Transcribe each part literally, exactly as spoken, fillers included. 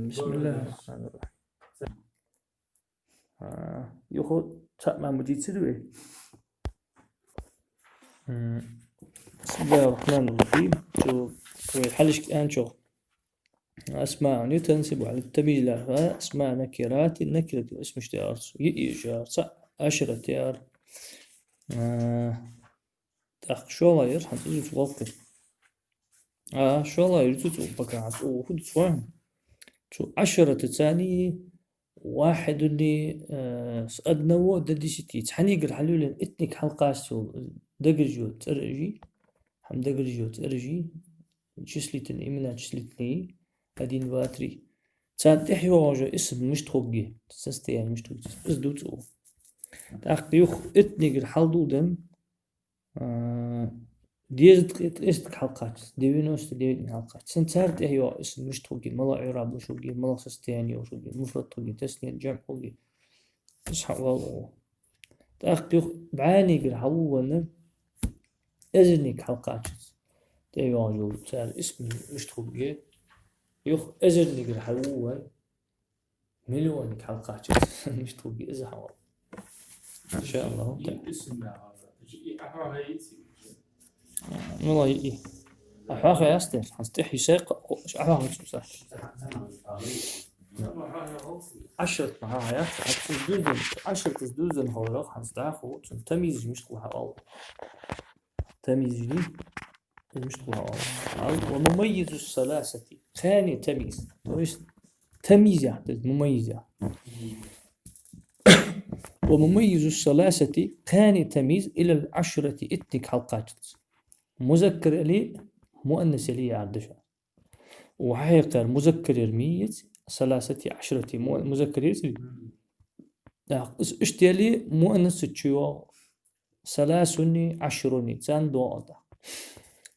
بسم الله الرحمن الرحيم. А, юха цхьа мара ма дийцар вай. М, بسم الله الرحمن الرحيم. Цу вай хьалхашка аьнначох. أسماء تنصب على التمييز الأربعة، أسماء نكرات، نكرة الاسم اشتهرت. Йиъ яр цхьа, عشرة яр. А, тӀаккха шоллагӀа яр, хӀанз из цу гӀулакха. А, шоллагӀа яр цу, цу пока хӀанз цу фу ду цу ван. Цу عشرة цани واحد, э, с одного до десяти. Цхьаннегара хьалйолаенна итниг хьалкхаччалца дагаржо цӀераш я. ХӀама дагаржо цӀераш я. Числительные, имена числительные. Один, два, три. Царна тӀехьа йоагӀаш йола исм мишта хургья, состояние мишта хургья, из ду цу. ТӀаккха юха итнигара хьалдоладенна, а, дезткъа, ткъестниг хьалкхаччалца, девяносто девять хьалкхаччалца. Царна тӀехьа йоагӀа исм мишта хургья, малагӀа Ӏираб луш хургья, малагӀа состояние йолаш хургья, муфрад хургья, тасният, жамӀ хургья. Из хьаоал. ТӀаккха юха бӀаьннигара хьалваьнна, эзарниг хьалкхаччалца тӀехьа йоагӀаш йола цар исм мишта хургья. Юха эзарнигара хьалваьнна, миллионниг хьалкхаччалца мишта хургья, из хьаоал. إن شاء الله تعالى. Ну, ла, и. Ахьа хаясте, хьанз тӀехьа йисай кхо, кхо, ахьа хаясте. عشرة ма хьаяц, хьанз из дуздан, عشرة из дуздан хьалрах, хьанз даху, цун тамйиз мишта хул хьаоал. Тамйиз мишта хул хьаоал. ومميز الثلاثة. Кхаьнне тамйиз. То есть тамйиз яхар да из, мумаййиз яхар. ومميز الثلاثة, кхаьнне тамйиз, إلى العشرة, итниг хьалкхаччалца. Музаккар яле, муаннас яле яхар да шоана. Ва хьехар музаккар яр ма яц, ثلاثة عشرة, му-, музаккар яр ма яц. Да, иш-, иштта яле муаннас чу йоагӀа. ثلاث, عشر, царна доагӀа да.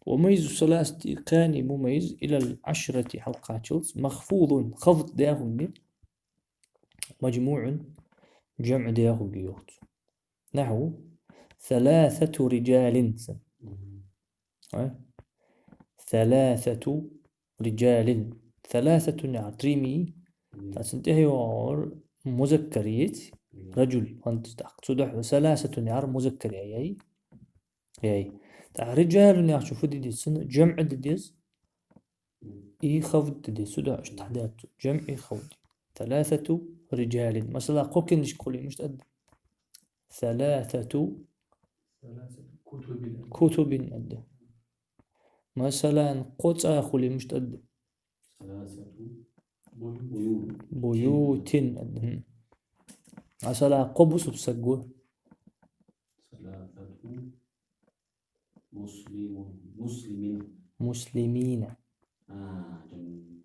ومميز الثلاثة, кхаьнне мумаййиз, إلى العشرة хьалкхаччалца, مخفوض, хафд даь хургья, مجموع, жамӀ даь хургья йоах цо. نحو ثلاثة رجال. А? ثلاثة رجال. ثلاثة яхар три ма йий. ТӀаккха цун тӀехьа йоагӀар музаккар яц, رجل, хӀанз тӀаккха. Цудухьа ثلاثة яхар музаккар яй, яй. Яй. ТӀаккха رجال яхачо фу де деза цун? ЖамӀ де деза. И хафд де деза. Цудухьа иштта хьадаьд цо. ЖамӀ и хафд. ثلاثة رجال. Масала, кхо кендишка хуле мишта аргда? ثلاثة كتب аргда. Масала, кхо цӀа хуле мишта аргда? ثلاثة بيوت. بيوت аргда. Хм. Масала, кхо бусалба саг ва? ثلاثة مسلم-، مسلمين. مسلمين. А, жамӀ.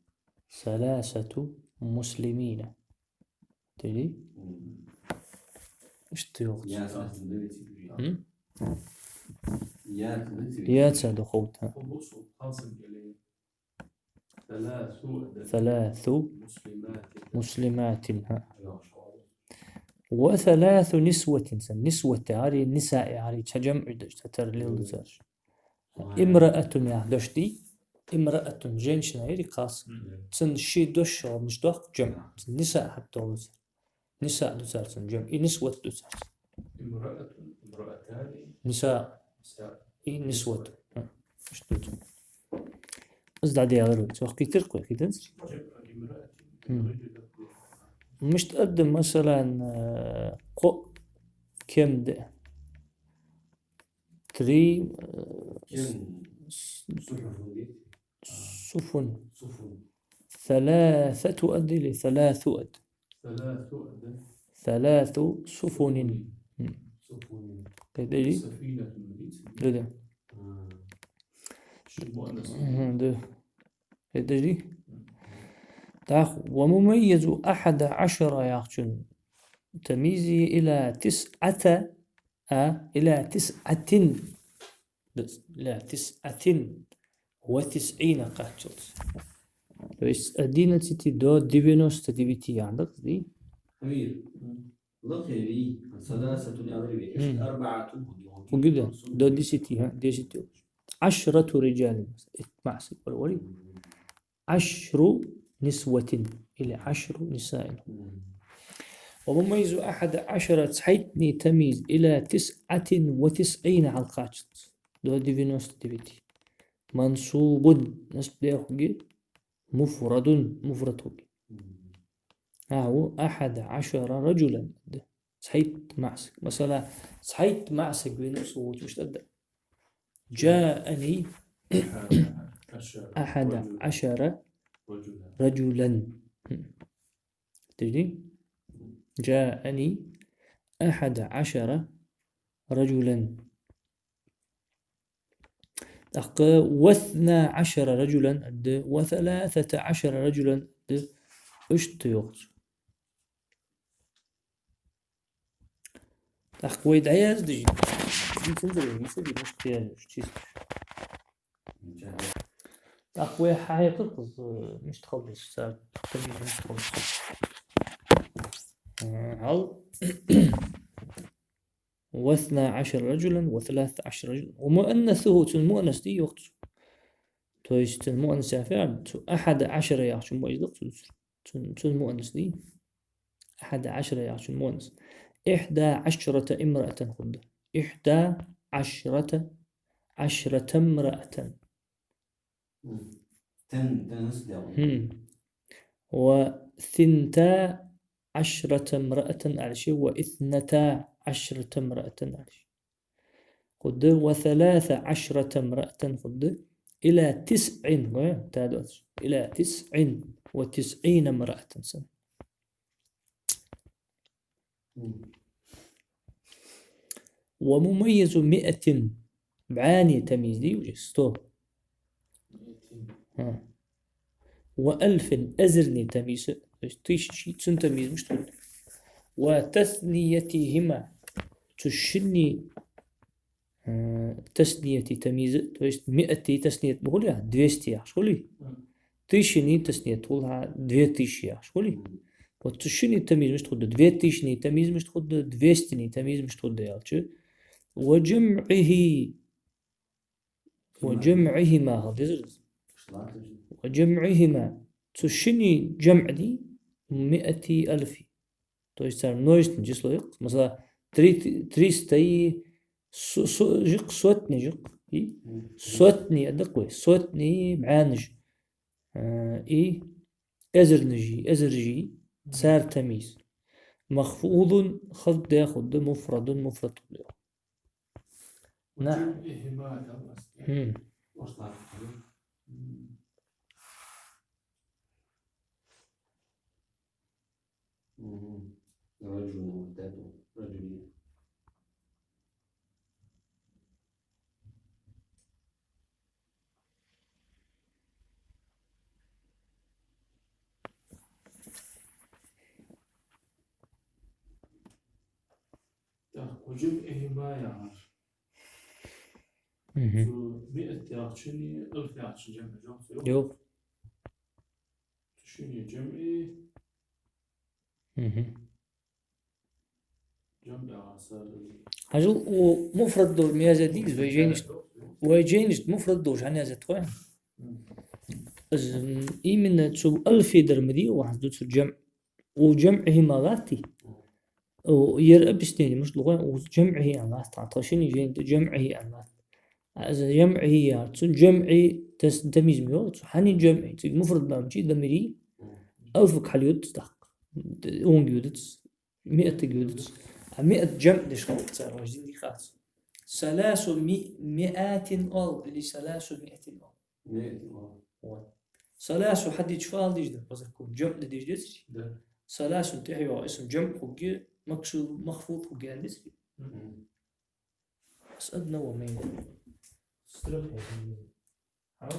ثلاثة مسلمين. Тели? Мгм. Иштта йоах. Я саца да веци. М? Я саца да веци. Я ца да ховта. ثلاث. ثلاث مسلمات. مسلمات, хӀа. وثلاث نسوة, са нисват яхар, ниса яхар, цхьа жамӀ да, цхьатарра леладу цар. امرأة яха дош дий, امرأة женщина яр кхалсаг. Мгм. Цун ши дош шоана мишта доаккх, жамӀ. Цун ниса хьатӀадоаладу цар. Ниса ду цар цун жамӀ, и нисват ду цар цун. امرأة، امرأتان. Ниса. ниса. И нисват. Хм. Иштта ду цар. Из дӀадаьлар вай. Цох кхийтар кхы, кхийтанзар? Хм. Мишта аргда, масала, э, кхо кем да. Три, э, кем с-, с-, سفن. سفن. ثلاثة аргда или ثلاث аргда? ثلاث аргда. ثلاث سفن. Хм. سفن. Кхетадий? سفينة. Да, да. А. Ши муаннас. Мгм, да. Кхетадий? ТӀаккха ومميز أحد عشر яхачун тамйиз إلى تسعة, а, إلى تسعة. Да, إلى تسعة وتسعين кхаччалца. То есть с одиннадцати до девяноста девяти яхар да из, дий? أمير. لقي لي ثلاثة أضرب. Мгм. أربعة. Хургда, до десяти, хӀа, десять. عشرة رجال. Ит маӀсик вар вари. عشر نسوة. или عشر نساء. ومميز أحد عشر цхьайттанна тамйиз إلى تسعة وتسعين хьалкхаччалца до девяносто девяти. منصوب насб даь хургья مفرد муфрад хургья. نحو أحد عشر رجلا цхьайтта маӀа саг. Масала, цхьайтта маӀа саг вена усулгӀача мишта да? جاءني أحد عشر رجلا. Хм. Тижди? جاءني أحد عشر رجلا. ТӀаккха واثنا عشر رجلا да, وثلاثة عشر رجلا да, иштта йоах цо. ТӀаккха вай дӀаяздеш, цензура, мисали, мишта язъеш, чисто. ТӀаккха вай хьахьекхар, э, мишта хила деза, цар тамйиз мишта хила деза. Э, хьал. واثنا عشر رجلا وثلاثة عشر رجلا. ومؤنثه, цун муаннас да йоах цо. То есть, цун муаннас яхар фу я? Цу أحد عشر яхачун муаннас да йоах цо. Цун, цун муаннас да. أحد عشر яхачун муаннас. إحدى عشرة امرأة хургда. إحدى عشرة، عشرة امرأة. Мгм. Тан, тан насб даь. Мгм. وثنتا عشرة امرأة аьлча, واثنتا عشرة امرأة аьлча. Хургда وثلاث عشرة امرأة хургда إلى تسع, ва, та доц. إلى تسع وتسعين امرأة санна. ومميز مائة бӀаьнна тамйиз да уже, сто. ХӀа. وألف эзарна тамйиз, то есть тысячи, цун тамйиз мишта хургда? وتثنيتهما, цу шинне, э, тасниятий тамйиз, то есть миатий тасният ма хулий, двести яхаш хулий? Тысячни тасният хул хьа, две тысячи яхаш хулий? Вот цу шинне тамйиз мишта хургда, две тысячни тамйиз мишта хургда, двестини тамйиз мишта хургда аьлча. وجمعه وجمعهما хила дезар из. وجمعهما. Цу шинне джамӀ да مائة ألف. То есть цар множественное число я-кх. Масала, три, триста и со-, со-, жи-кх, сотни жи-кх. И сотни а да-кх вай. Сотни бӀаьннаш. Э, и эзарнаш, эзараш, цар тамйиз. مخفوض хаздаь хургда مفرد муфрад хургда. نحو. وجمعهما, да, хм. Мгм. رجل, вот это, رجلين. Так, وجمعهما яхар. Мгм. Цу مائة яхачунни ألف яхачун джамӀ йоах цо? Йоах. Цу шинне джамӀи. Мгм. Хьажал, у муфрад долаш ма яздаьдий из вай жайнашта. Вай жайнашта муфрад долаш хӀана яздаьд хой? Из, м, именно цу ألف дар ма дий, вахьанца дувцар джамӀ. وجمعهما латтий? О, ер объяснени мишта лу хой? وجمعه аьнна латт, тха шинне жайнашта جمعه аьнна латт. А из جمعه яхар, цун джамӀи тас-, тамйиз ма йоах цо, хӀана جمعه? Цига муфрад ба мичай да мирий? ألفага хьалйодац тӀаккха. Унга йодац. مائةага йодац. А مائة джамӀ деш хилац цар, вай жин дийхац. ثلاث مي-, مائات оал, или ثلاثمائة оал. مائة оал. Вот. ثلاث хьадийча фу ала дезаш да, по закону? ЖамӀ де дезаш деций? Да. ثلاث тӀехьа йоагӀа исм жамӀ хургья, максур, махфуз хургья аьнна деций? Мгм. С одного мнения. С трёх я не вижу. А?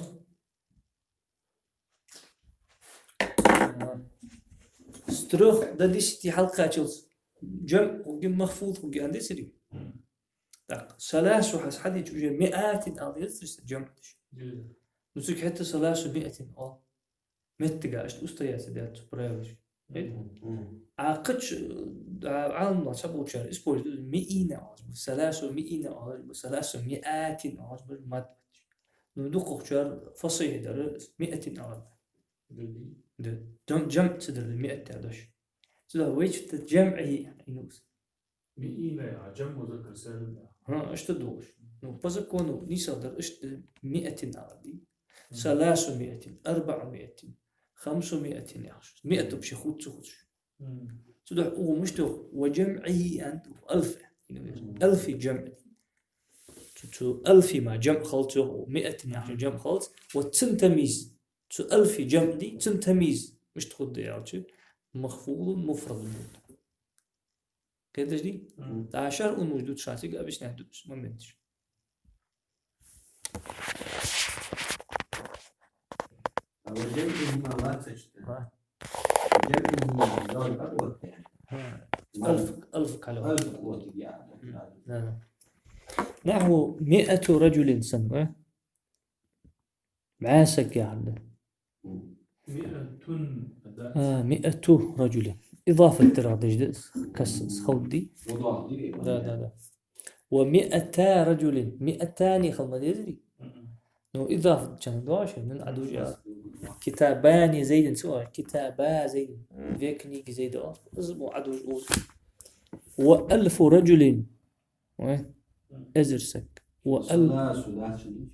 С трёх до десяти хьалкхаччалца жамӀ хургья, махфуз хургья аьнна деций? Так, ثلاث хьадийча уже مائات ала дезаций жамӀ деш? Да. Ну, цига хӀаьта ثلاثمائة оал. Меттага иштта устояться даьд цу правилаш. Мгм. А кхыча, а, Ӏаламнаха цхьаболчар используют مئين оалаш ба, ثلاثمئين оалаш ба, ثلاثمائة оалаш ба, мад бац. Ну, дукхагӀчар фасихӀ дар مائة оалаш ба. Дагадий? Да, джам-, джамӀ ца дар да миат яха дош. Цудухьа вайцига джамӀи яхар из. Миина яха, джамӀ музаккар салим яха. ХӀа, иштта долаш. Ну, по закону, нийсагӀа дар иштта миатин ала дий. Мгм. Саласу миатин, арбаӀу миатин, хамсу миатин яхаш. Миат вообще хургдац, хургдац. Мгм. Цудухьа укхо мишта йоах: ва джамӀихӀи аьннад, алф. Мгм. Алфи джамӀ. Цу, цу алфи мара джамӀ хилац йоах, миатин яхачун джамӀ хилац. Ва цун тамйиз. Цу алфи джамӀ дий, цун тамйиз мишта хургда аьлча, махфузун муфрадун хургда. Кхеташ дий? Мгм. ТӀаккха шархӀ ун муж дувц шоана цига, объяснять ду уж моменташ. А вот джамӀихӀи ма лацачта. ХӀа. ХӀа. Алф, алф кхалё. Алф кхалё, я. Да, да. نحو مائة رجل санна, а? БӀаь саг яхар да. Миатун, да. А, مائة رجل. Идафат дирагӀа деш да, кас-, с-, ховдий? Да, да, да. Ва миата раджулин. Миатани хила ма дезарий? Мгм. Ну, идафат чан доаш, нун Ӏадужа. Китабани Зайдин ца оал, китаба Зайдин. Две книги Зайда оал. Из мо Ӏадужа уж. Ва алфу раджулин. Ой, эзар саг. Ва ал-, саласу лац ши.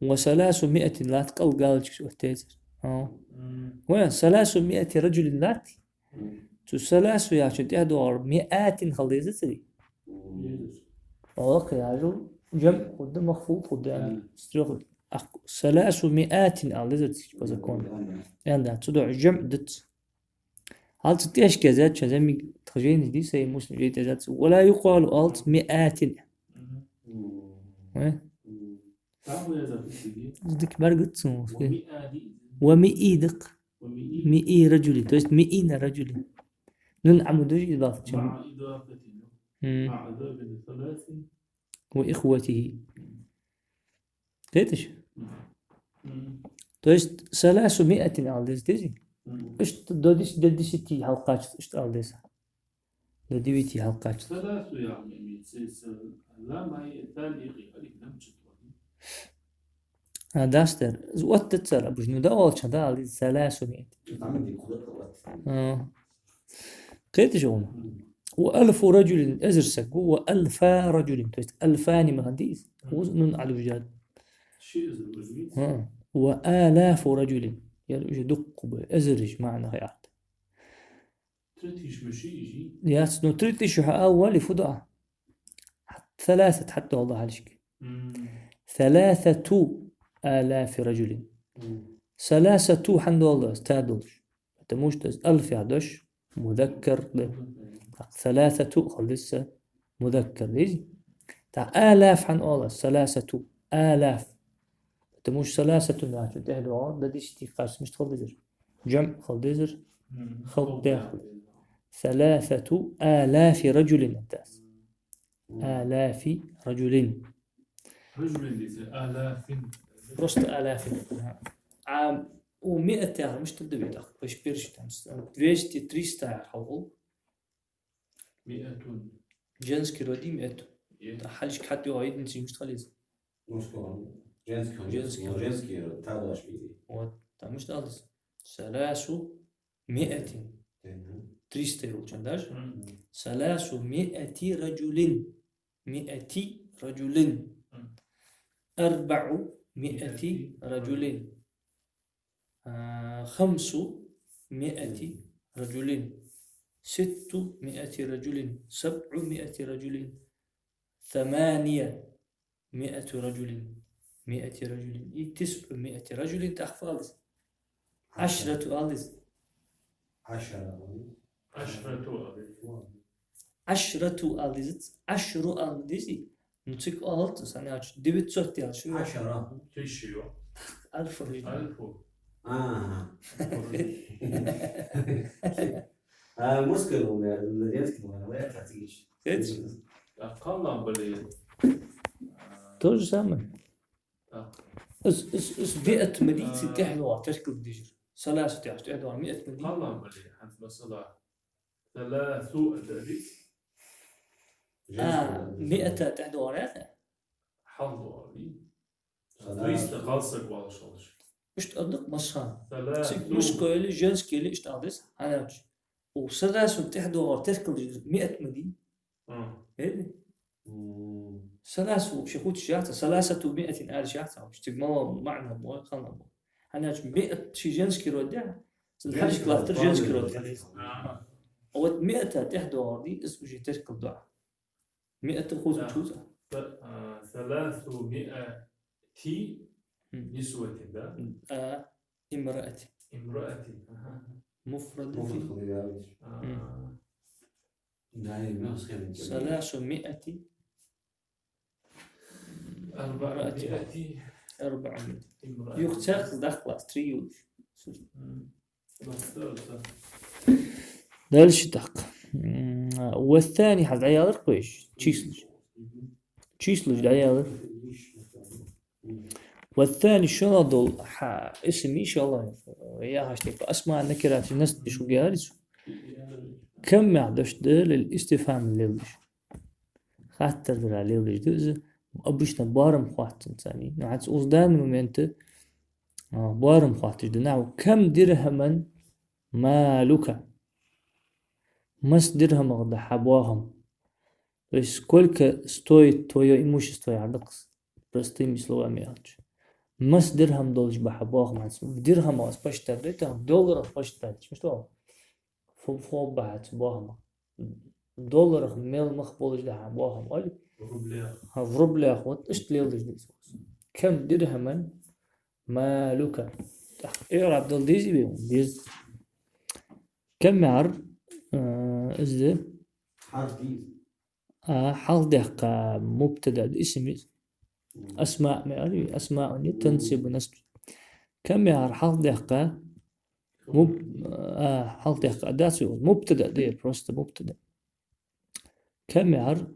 Ва саласу миатин лац кӀал галочка оттаэзар. Хьо. Мгм. Ва саласу миати раджулин лац. Мгм. Цу саласу яхачун тӀехьа доагӀар миатин хила дезацарий? Мгм. Ола кхы яжул джамӀ хургда, махфуз хургда, мгм, с трёх. Ах, саласу миатин ала дезацарий по закону. Мгм. Янда, цудухьа джамӀ дац. Хьал цу тӀехьашка яздаьд шоана, зӀамига тха жайнаш дий, Сахьихь Муслим жай тӀа яздаьд цо. Ва ла юкъалу алц миатин. Мгм. Э? Мгм. Дика бӀаргагуц цо. Ва миа дий? Ва миа да-кх. Ва миа. Миа раджулин, то есть миина раджулин. Нун Ӏамудуж из бафача. Миа идафатин. Мгм. Миа идафатин саласин. Ва ихватихи. Кхеташ? Мгм. То есть саласу миатин ала деза, дезий? Мгм. Иштта до дес-, до десяти хьалкхаччалца иштта ала деза. До девяти хьалкхаччалца. Саласу яхар имеется в виду, ламай тали ихи алиф лам читвани. А, дастер. Из оттадаьд цар, абуш, ну, да оалача, да, ала деза саласу миатин. Там где куда-то вот. А. Кхеташ хьона? Мгм. Ва алфу раджулин, эзар саг ва, ва алфа раджулин, то есть алфани ма хиннадий из. Мгм. Укхаза нун Ӏадужадаьд. Ши эзар ва из? ХӀа. Ва алафу раджулин. Ер уже дукха ба, эзараш маӀан хьаярт. Три тысячи ма ши из? Яц, ну, три тысячи хьаала вале, фу да? Саласат хьатӀадоаладу хьалхашка. Мгм. Саласату алафи раджулин. Мгм. Саласату хьандоаладу из, та долаш? Потому что из алф яха дош музаккар да. Мгм. Так, саласату хила деза музаккар, дезий? Так, алаф хьан оал аз, саласату, алаф. Потому что саласатун яхачун тӀехьа доагӀар, до десяти кхаччалца мишта хила дезар? ДжамӀ хила дезар, мгм, халкъ дехар. Саласату алафи раджулин аттас. Мгм. Алафи раджулин. Раджулин деза, алафин. Просто алафин. А у миат яхар мишта да вай тӀаккха? Пеш перш там, двести, триста яхар хьалгӀул. Миатун. Женский род миатун. Е. Та хьалхашка хьатӀайоагӀа единици мишта хила еза? Мужской. Женский, женский. Женский род, та дош миатун. Вот, там мишта ала деза? Саласу миатин. Мгм. Триста йолча даже. Мгм. Саласу миати раджулин. Миати раджулин. Мгм. Арбаъу миати раджулин. А, хамсу миати раджулин. Ситту миати раджулин. СабъуМиати раджулин. Самания миату раджулин. Миати раджулин. И тисъу миати раджулин тӀаккха фу ала деза? Ӏашрату ала деза. Ӏашара. Ӏашрату ала деза. Ӏашрату ала дезац, Ӏашру ала дезий? Ну, цига оалац, санна яхача, девятьсот яхача. Ӏашара. Тысяча. Альфа. Альфа. А. А, мужской был, да, женский был, да, я так и ищу. Кстати. А кхалнах бале? То же самое. Так. Из, из, из миат ма дий, цун тӀехьа доагӀар теркалдеш дар. Саласу тӀехьа, тӀехьа доагӀар миат ма дий. Кхалнах бале, хӀанз масала. Саласу ада дий? А, миата тӀехьа доагӀар яхе? Хьалха доагӀар дий? Саласу. Триста кхалсаг оалаш хилча. Иштта аргда-кх массахана. ثلاث. Цига мужской ли, женский ли, иштта аргда из, хӀана аьлча. Укх ثلاث тӀехьа доагӀар теркалдеш да, مائة ма дий. А. Эли? М. ثلاث вообще хӀутташ яц, ثلاثمائة ала яц вообще. Цига мала маӀан ба, хана ба. ХӀана аьлча مائة ший женский род я, цун хьалхашка латтар женский род. А. А вот مائة тӀехьа доагӀар дий, из уже теркалду. مائة хоза Да. чуза. ث-، а, ثلاثمائة Мм. نسوة, да? А, امرأة. امرأة. Аха. مفرد مفرد في. خلي بالك. А. Мм. Да, я имел схему. ثلاثمائة. أربعمائة. أربعمائة. امرأة. Юха цхьаькха дахлас, три юлуш. Мм. Дальше так. М, والثاني хьа дӀаялар кхоъ. Числаш. Мгм. Числаш дӀаялар. Мгм. والثاني шоллагӀа дола хьа, اسم шоллагӀа. Яхаш типа أسماء النكرات насб деш хургьяр из. كم яха дош да للاستفهام леладеш. Хаттар дара леладеш да из. Обычно боарам хоаттанза царна. Ну, хӀанз укхаза данный момент, а, боарам хоатташ да. نحو كم درهما مالك. Масса дирхӀамах да хьа боахам? То есть, сколько стоит твоё имущество, яхар да-кх из, простыми словами аьлча. Масса дирхӀам долаш ба хьа боахам хӀанз? В дирхӀамах из посчитать дой, тахан долларах посчитать дой, мишта оал? Фу-, фу ба хьа цу боахамах? Долларах мел мах болаш да хьа боахам, оал? В рублях. ХӀа, в рублях, вот, иштта леладеш да из. كم درهما مالك. ТӀаккха إعراب дала дезий вай? Деза. كم яхар, а, из да? Хьарф дий из? А, хьалха даьккха мубтада да, اسم из. Мгм. أسماء ма аьлий, أسماء تنصب ونصب. كم яхар хьалха даьккха муб-, а, хьалха даьккха дац вай, мубтада да, просто мубтада. كم яхар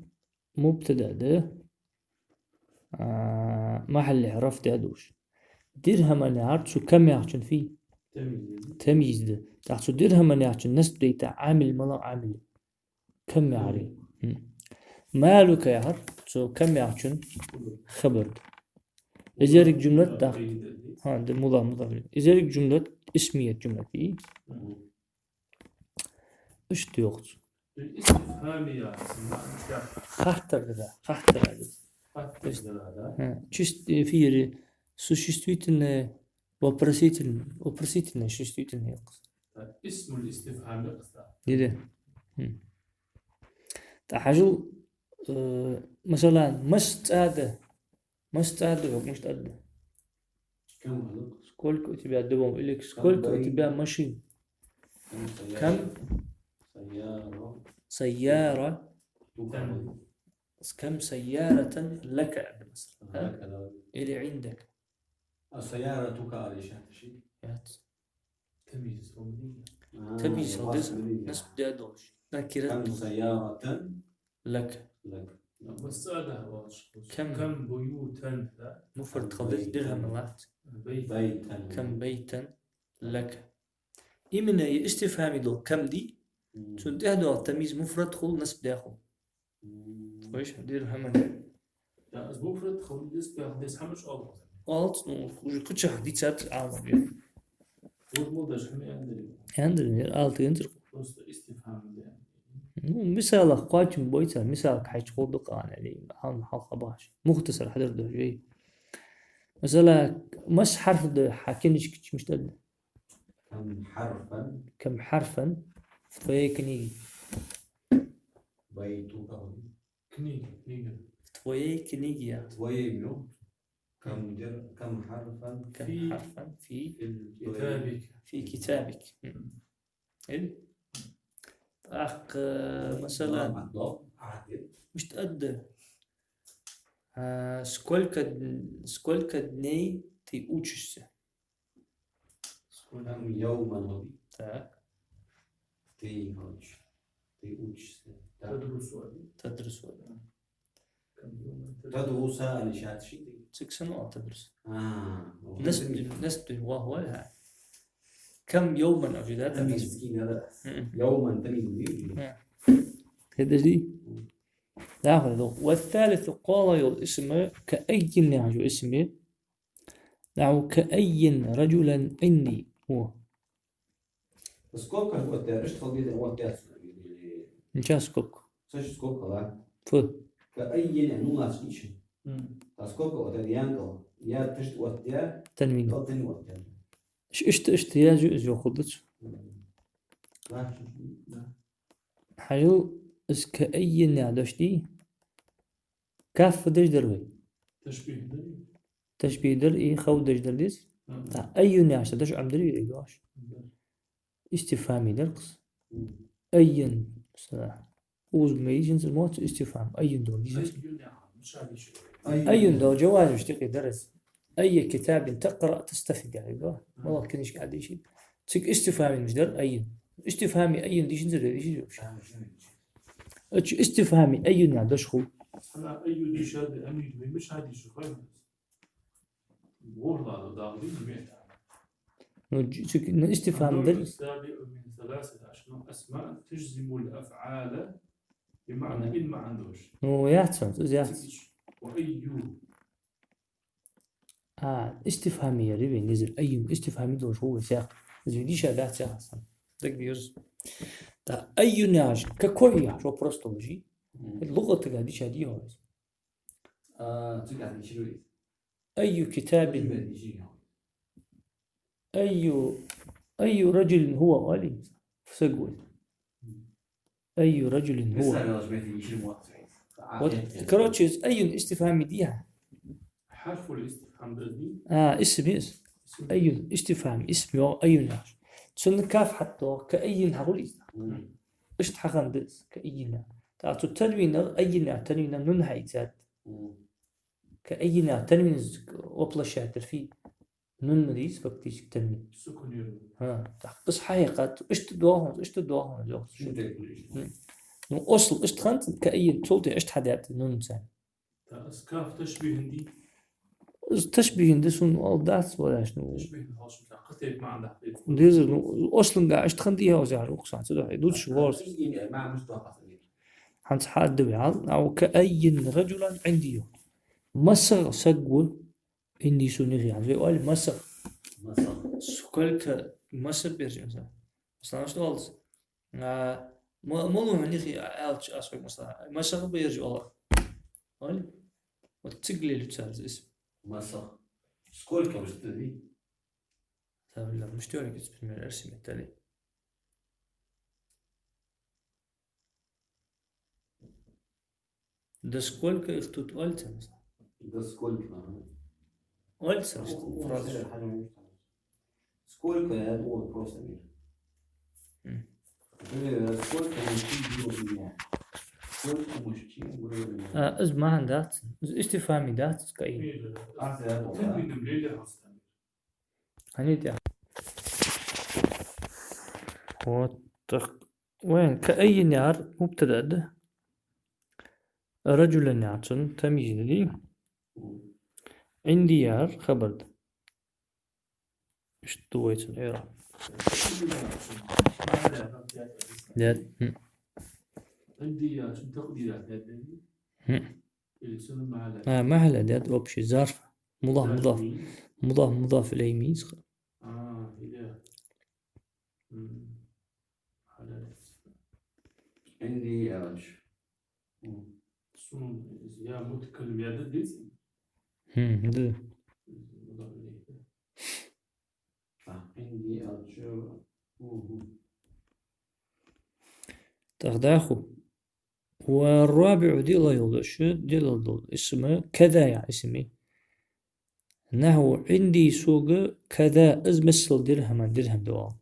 мубтада да, а, махьалле рафӀ даь долаш. درهما яхар цу كم яхачун фу я? Тамйиз. Тамйиз да. ТӀаккха цу درهما яхачун насб дайта Ӏамил малагӀа Ӏамил я? كم яхар. Мгм. مالك яхар цу كم яхачун хабар да. Из еррига жумлат да. ХӀа, да, мула, мула. Из еррига жумлат اسمية жумлат я. Мгм. Иштта йоах цо. Хаттар да, хаттар да. Хаттар да, да? ХӀа, чист-, э, фири существительное, вопросительное, вопросительное, существительное йоах цо. Исмул истифхам йоах цо. Диде. Хм. ТӀа хьажал, э, масала, мас цӀа да. Мас цӀа да, хьо мишта аргда? كم هلق؟ Сколько у тебя домов? Или сколько у тебя машин? كم سيارة؟ كم سيارة؟ سيارة. كم سيارة لك, аргда, масала. А? لك, да. Или عندك. А سيارتك, а, лишь это ши? Нет. Тамйиз, а, тамйиз, а, хьалха насб даь долаш. Накират. كم سيارة لك. لك. Бас цӀа да хьалха. كم. كم بيوتا, да? Муфрад хила деза, درهما лац. بيتا. بيتا. كم بيتا لك. Именно из истифхами дола كم дий, мгм, цунна тӀехьа доагӀа тамйиз муфрад хул, насб даь хул. Мгм. Хойш, درهما. Да, из муфрад хул, из пехал деза хӀамаш оал. Оалац, ну, уже кхычахьа дийцад Ӏаламнаха. Вот мол даже хӀама яндри. Яндри, яр алт янзар. Просто истифхам да. Ну, мисалах кхоачам бой цар, мисал кхайча хул да къана, или хьал-, хьалха бахаш. Мухтасар хьадар да, жей. Масала, мас хьарф да хьа кинишка чу, мишта да? كم حرفا؟ كم حرفا في твоей книге? بيتك. Книга, книга. В твоей книге. В твоей, ну. كم در-، كم حرفا كم في حرفا في في الكتاب؟ كتابك. في كتابك. Мгм. Эли? ТӀаккха, масала, мишта аргда? А, сколько дн-, сколько дней ты учишься? Сколько? كم يوما هذه؟ Так. Ты, короче, ты учишься. Да. تدرس هذه. تدرس هذه. كم يوما تدرس؟ تدرس, а, лишь это ши? Цига сенна оал تدرس. А, вот. Насб, насб, ва, ва, хӀа. كم يوما أوجدت تدرس. Тамйиз, да. Мгм. يوما тамйиз. А. Подожди. Мгм. Да, хӀа, да. والثالث, кхоалагӀа йола اسم, كأي яхача اسم, نحو كأي رجلا عندي. Во. Скобкаш оттадаь, иштта хила деза оттадаь цо или? Мича скобка? Цу чу скобка хила. Фу. كأي, ну, лац ича. Мгм. Та скобка оттадаь, янкал. Я тишта оттадаь. Танвин. Дал танвин оттадаь. Ш-, иштта, иштта язъю из йохурдац. Мгм. Лац, да. Хьажал, из كأي яха дош дий? Каф деш дар вай. Ташбихь дар. Ташбихь дар и хав деш дар деза. Мгм. Та أي яхаш дош Ӏомадаьр вай, эгаш. Мгм. Истифхами дар кхы. Мгм. أي, сара. Уз мейшин зар моц истифхам. أي дор деза. أي яха, мишта дийшар? أي. أي дор джавазим штикъи дар из. أي كتاب تقرأ تستفد, яхаш да. Мгм. МалагӀа книжка Ӏодийшад. Цига истифхами миш дар أي. Истифхами أي дийшин зар, дийшин зар. А, мгм. Ачу истифхами أي яха дош хул. Хьана أي дийшад, أي мишта дийшар, хой? ГӀур лада дагӀа дий, ме. Ну, дж-, цу-, ну, истифхам дар. النوع السابع من ثلاثة أشكال أسماء تجزم الأفعال بمعنى إن маӀан дош. Ну, яц, яц. Цигиш. وأي. А, истифхами яр вай, низар, أي, истифхами дош хул вай сяха. Из вай дийша дац сяха сан. Даг бирз. Та, أي яхаш, какой яхаш, вопрос тоже. Мгм. ЛугӀатага дийша дий хьона из? А, цигахь дийшар вай. أي كتاب. Именно дийшар. أي، أي رجل هو, оалий? Саг вий. أي رجل هو. Мисал, ялаш метте дийшар мо. Вот, короче, из أي истифхами дий хьона? حرف الاستفهام да из дий? А, исм я из. Исм. أي истифхами, исм я أي яхаш. Цунна каф хьатоха, كأي хьахул из. Мгм. Иштта хьахиннад из, كأي. Та цу танвинах, أي яха танвинах нун хьаийцад. Мгм. كأي яха танвин из воплощать дар фу? Нун ма дий из фактически танвин. Сукун яр. ХӀа, тӀаккха из хьахьекхад, иштта доагӀа хьона, иштта доагӀа хьона, йоах цо. Шин тайпа иштта. Хм. Ну, асл иштта хиннад, كأي цул тӀехьа иштта хьадаьд нун царна. Та из каф ташбихӀан дий? Из ташбихӀан да, сона оал дац валаш, ну. ТашбихӀан хьалаш, кхы тайпа маӀан дахьа деза. Деза, ну, аслангахь иштта хиннад из яхаш, укхаза цу духьа дувцаш ворс. Из маӀан мишта да хьона? ХӀанз хьадувц вай хьал, أو كأي رجلا عندي. МасагӀа саг ва عندي сона юхе, хӀанз вай оал масагӀа. МасагӀа. Сколько масагӀа бераш, масала. Масала, мишта оалаш? А, ма-, малув хьона юхе аьлча, аз хьога масала. МасагӀа бераш оал. Оал? Вот цига лелаю цар из. МасагӀа. Сколько мишта да? Сабила, мишта йоагӀа из пример, эрсий меттала? Да сколько их тут, оал цар, масала? Да сколько, ага. Оал цар, ну, фраза. Сколько, я думал, просто мир. М. Например, сколько мужчин было у меня? Сколько мужчин было у меня? А, из маӀан дац, из истифхами дац, из كأي. А, я думал, да. Хьанитя. Вот так. Вайн كأي яхар мубтада да. رجلا яхар цун тамйиз да. عندي яхар хабар да. Иштта да вай цун Ӏираб. Да. Хм. Хм. А, محل да, общий ظرف. مضاف, مضاف. مضاف, مضاف إليه мийсха. А, иде. М. Хьалал. عندي, короче. М. Сона, я мутакаллим, я да деза? Хм, да. Так, عندي, короче. Мгм. Так, дӀахо. والرابع, диълагӀа йола дош, диълагӀа дола исм, كذا яха исм я. نحو عندي сога كذا, из миссел درهما, дирхӀам да, оал.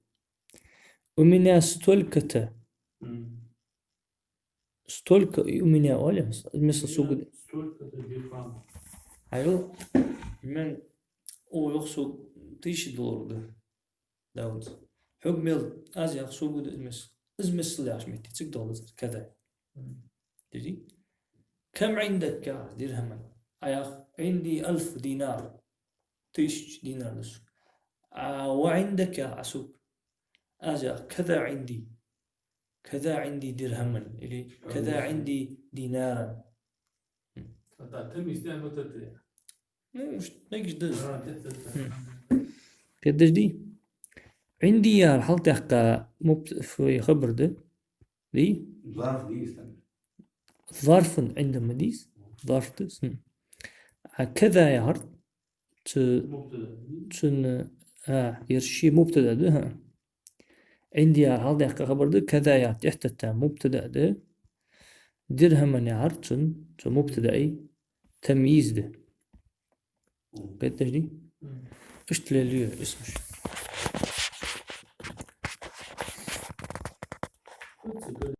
У меня столько-то. М. Столько и у меня, оал, из миссел сога. У меня столько-то درهم. Хьажал, мен, о, йоах, сога тысяча доллар да. Дауд. Хьога мел, аз йоах, сога да из миссел. Из миссел яхача метте цига дола цар كذا. Мгм. Дижи? كم عندك درهما? Ӏа йоах, عندي ألف دينار. Тысяча динар да сога. А, وعندك, Ӏа сога. Аз йоах, كذا عندي. كذا عندي درهما. Или كذا عندي دينارا. Ата тамйиз да, мутадда. Ну, уж мегаш да из. А, да, да, да. Хм. Кхеташ дий? عندي яхар хьалтӀаьккха мубт-, фу, хабар да. Дий? Зарф дий из там? Зарфун عند ма дий из. Зарф да из. Хм. А كذا яхар цу-, мубтада. Цун, а, ер ший мубтада да, хӀа. عندي яхар хьалтӀаьккха хабар да, كذا яхар тӀехьатетта мубтада да. درهما яхар цун, цу мубтадаий тамйиз да. Кхеташ дий? Мгм. Иштта лелаю исмаш.